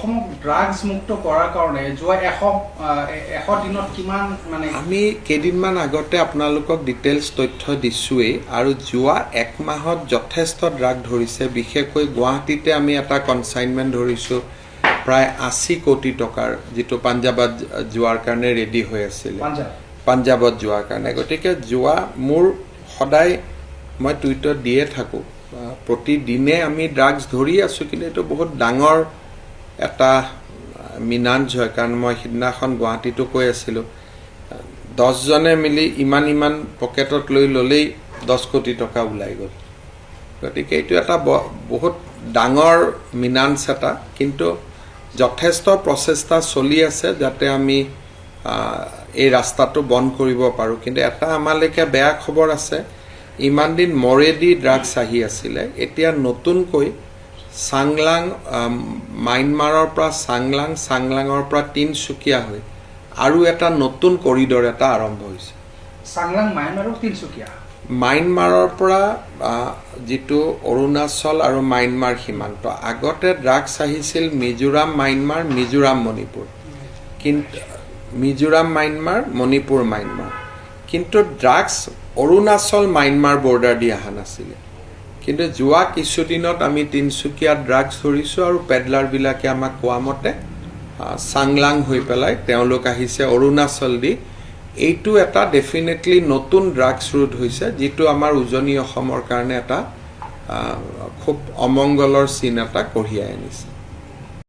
অসমক ড্ৰাগছ মুক্ত কৰাৰ কাৰণে যোৱা 100 দিনত কিমান মানে? আমি কেইদিনমান আগতে আপোনালোকক ডিটেইলছ তথ্য দিছোঁৱেই আৰু যোৱা এক মাহত যথেষ্ট ড্ৰাগ ধৰিছে। বিশেষকৈ গুৱাহাটীতে আমি এটা কনচাইনমেণ্ট ধৰিছোঁ প্ৰায় 80 কোটি টকাৰ, যিটো পাঞ্জাৱত যোৱাৰ কাৰণে ৰেডি হৈ আছিলে। পাঞ্জাৱ। পাঞ্জাৱত যোৱাৰ কাৰণে। গতিকে যোৱা মোৰ সদায় মই টুইটত দিয়ে থাকোঁ, প্ৰতিদিনে আমি ড্ৰাগছ ধৰি আছোঁ। কিন্তু এইটো বহুত ডাঙৰ এটা মিনাঞ্চ হয়, কাৰণ মই সিদিনাখন গুৱাহাটীতো কৈ আছিলোঁ, 10জনে মিলি ইমান ইমান পকেটত লৈ ল'লেই 10 কোটি টকা ওলাই গ'ল। গতিকে এইটো এটা বহুত ডাঙৰ মিনাঞ্চ এটা। কিন্তু যথেষ্ট প্ৰচেষ্টা চলি আছে যাতে আমি এই ৰাস্তাটো বন্ধ কৰিব পাৰোঁ। কিন্তু এটা আমালৈকে বেয়া খবৰ আছে। ইমান দিন মৰেদি ড্ৰাগছ আহি আছিলে, এতিয়া নতুনকৈ চাংলাং, ম্যানমাৰৰ পৰা চাংলাং, চাংলাঙৰ পৰা তিনচুকীয়া হৈ আৰু এটা নতুন কৰিডৰ এটা আৰম্ভ হৈছে। চাংলাং, মায়ানমাৰ আৰু তিনচুকীয়া। ম্যানমাৰৰ পৰা, যিটো অৰুণাচল আৰু ম্যানমাৰ সীমান্ত। আগতে ড্ৰাগছ আহিছিল মিজোৰাম, ম্যানমাৰ, মিজোৰাম, মণিপুৰ, কিন্তু মিজোৰাম, ম্যানমাৰ, মণিপুৰ, ম্যানমাৰ, কিন্তু ড্ৰাগছ অৰুণাচল ম্যানমাৰ বৰ্ডাৰ দি অহা নাছিলে। কিন্তু যোৱা কিছুদিনত আমি তিনচুকীয়াত ড্ৰাগছ ধৰিছোঁ আৰু পেডলাৰবিলাকে আমাক কোৱা মতে চাংলাং হৈ পেলাই তেওঁলোক আহিছে অৰুণাচল দি। এইটো এটা ডেফিনেটলি নতুন ড্ৰাগছ ৰুট হৈছে, যিটো আমাৰ উজনি অসমৰ কাৰণে এটা খুব অমংগলৰ চিন এটা কঢ়িয়াই আনিছে।